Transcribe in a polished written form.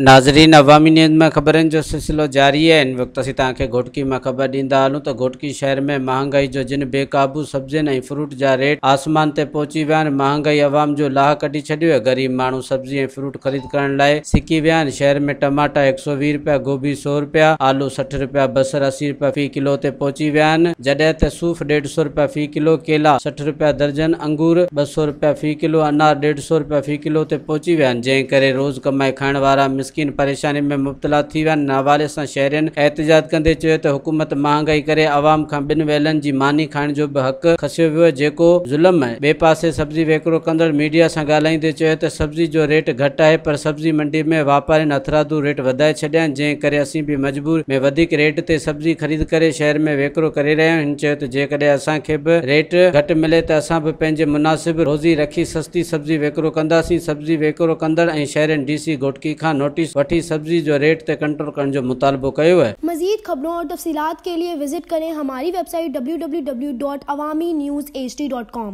ناظرين عوامي نيوز ۾ خبرن جو سلسلو جاري آهي هن وقت اسين توهان کي گهوٽڪي مان خبر ڏيندا هلون ته گهوٽڪي شهر ۾ مهانگائي جو جن بي قابو سبزين ۽ فروٽ جا ريٽ آسمان تي پهچي ويا آهن مهانگائي عوام جو لاهه ڪڍي ڇڏيو آهي غريب ماڻهو سبزي ۽ فروٽ خريد ڪرڻ لاء سڪي ويا آهن شهر ۾ ٽماٽا 120 رپيا گوبي 100 رپيا آلو 60 رپيا بصر 80 رپيا في ڪلو تي پهچي ويا آهن جڏهن ته صوف 150 رپيا في ڪلو ڪيلا 60 رپيا درجن انگور 200 رپيا في ڪلو انار 150 رپيا في ڪلو تي پهچي ويا آهن جنهن ڪري روز ڪمائي کائڻ وارا مسڪين پريشاني ۾ مبتلا ٿي ويا آهن ان حوالي سان شهرين احتجاج ڪندي چيو ته حڪومت مهانگائي ڪري عوام کان ٻن ويلن جي ماني کائڻ جو به حق کسيو ويو آهي جيڪو ظلم آهي ٻئي پاسي سبزي وڪرو ڪندڙ ميڊيا سان ڳالهائيندي چيو ته سبزي جو ريٽ گهٽ آهي پر سبزي منڊي ۾ واپارين هٿرادو ريٽ وڌائي ڇڏيا آهن جنهن ڪري اسين به مجبور ۾ وڌيڪ ريٽ تي سبزي خريد ڪري شهر ۾ وڪرو ڪري رهيا آهيون هن چيو ته جيڪڏهن اسان کي به ريٽ گهٽ ملي ته اسان به پنهنجي مناسب روزي رکي سستي سبزي وڪرو ڪنداسين، سبزي وڪرو ڪندڙ ۽ شهرين ڊي سي گهوٽڪي کان نوٽيس وٺي سبزي جو ريٽ تي ڪنٽرول ڪرڻ جو مطالبو ڪيو. مزيد خبرون اور تفصيلات کے لئے وزٽ ڪرين ھماري ويب سائيٽ www.awamiNewsHD.com.